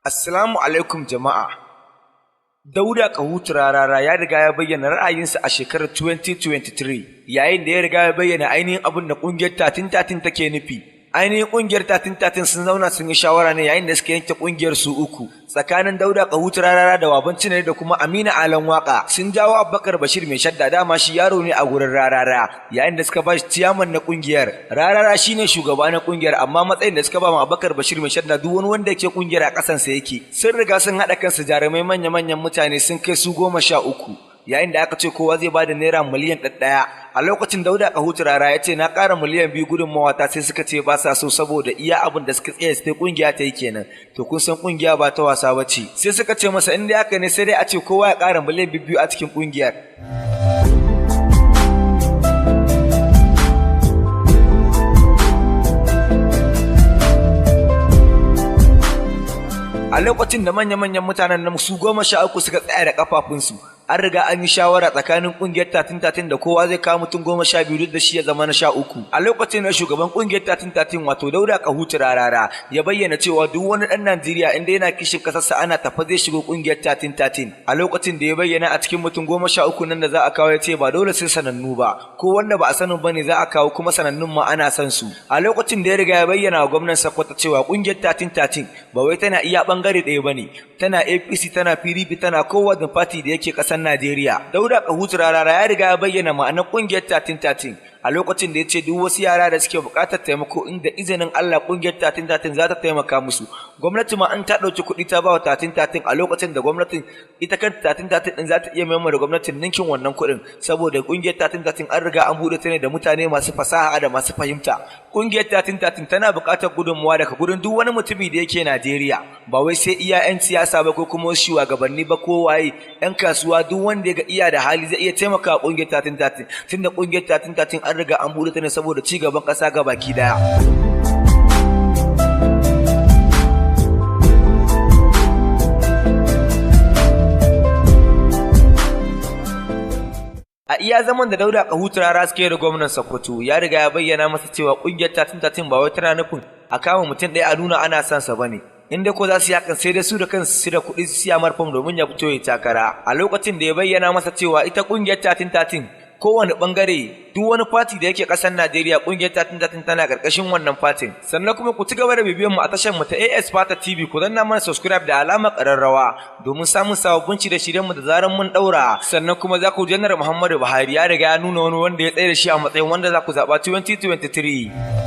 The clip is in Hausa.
Assalamu alaikum jama'a. Dauda Kahutu Rarara ya riga ya bayyana ra'ayinsa a shekarar 2023 yayin da ya riga ya bayyana ainihin abin da ƙungiyar 1313 take nufi. Ainihin ƙungiyar 1313 sun zauna sun yi shawara ne yayin da suka yanke ƙungiyar su uku tsakanin Dauda Kahutu Rarara da Baban Cinere da kuma Aminu Alan Waka. Sun jawo Abubakar Bashir Mai Shadda, dama shi yaro ne a gurin Rarara, yayin da suka ba shi ciyaman na ƙungiyar. Rarara shine shugaba na ƙungiyar, amma matsayin da suka ba ma Abubakar Bashir Mai Shadda, duk wani wanda yake ƙungiyar a ƙasansa yake. Sun riga sun haɗa kansu, jarumai manya-manyan mutane sun kai su 13, yayin da aka ce kowa zai bada naira miliyan 1. A lokacin Dauda Kahutu Rara ya ce, "Na ƙara miliyan 2 gudunmawa ta." Sai suka ce ba sa so, saboda iya abin da suka tsaya sai kungiya ta yi kenan. To kun san kungiya ba ta wasa ba ce. Sai suka ce masa in dai haka ne, sai dai a ce kowa ya ƙara miliyan 2 a cikin kungiyar. A lokacin da manya-manyan mutanen nan su 13 suka tsaya da kafafunsu, an riga an yi shawara tsakanin kungiyar 1313 da kowa zai kawo mutum 12, duk da shi ya zama na 13. A lokacin da shugaban kungiyar 1313, wato Dauda Kahutu Rarara, ya bayyana cewa duk wani ɗan Najeriya inda yana kishin ƙasarsa ana tafa zai shigo kungiyar 1313. A lokacin da ya bayyana a cikin mutum 13 nan da za a kawo, ya ce ba dole sai sanannu ba, ko wanda ba a sanin ba ne za a kawo, kuma sanannun ma ana son su. A lokacin da ya riga ya bayyana wa gwamnan Sokoto cewa kungiyar 1313 ba wai tana iya bangare ɗaya ba ne, tana APC, tana PDP, tana kowane party da yake ƙasar Najeriya. Dauda Kahutu Rarara ya riga ya bayyana ma'anar kungiyar 1313 a lokacin da ya ce duk wasu yara da suke buƙatar taimako, inda izinin Allah kungiyar 1313 za ta taimaka musu. Gwamnati ma an ta ɗauki kuɗi ta ba wa 1313, a lokacin da gwamnatin ita kanta 1313 ɗin za ta iya mayar da gwamnatin ninkin wannan kuɗin, saboda kungiyar 1313 an riga an buɗe ta ne da mutane masu fasaha da masu fahimta. Kungiyar 1313 tana buƙatar gudunmawa daga gurin duk wani mutumi da yake Najeriya, ba wai sai iya 'yan siyasa ba ko kuma wasu shugabanni ba ko waye, 'yan kasuwa, duk wanda ya ga iya da hali zai iya taimaka kungiyar 1313, tunda kungiyar 1313 an riga an buɗe ta ne saboda ci gaban ƙasa gabaki daya. A iya zaman da Dauda Kahutu Rara suke da gwamnan Sokoto, ya riga ya bayyana masa cewa kungiyar 1313 ba wai tana nufin a kama mutum ɗaya a nuna ana son sa bane. In dai ko za su yi hakan, sai dai su da kansu su da kuɗi su siya mar fam domin ya fito ya takara. A lokacin da ya bayyana masa cewa ita kungiyar 1313 kowane bangare, duk wani party da yake kasar Najeriya, kungiyar 1313 tana karkashin wannan fatin. Sannan kuma ku ci gaba da bibiyan mu a tashar mu ta AS Fata TV, ku danna mana subscribe da alamar kararrawa domin samun sababbin shirye-shiryen mu da zaran mun daura. Sannan kuma za ku Janar Muhammadu Buhari ya riga ya nuna wani wanda ya tsaye da shi a matsayin wanda za ku zaba 2023.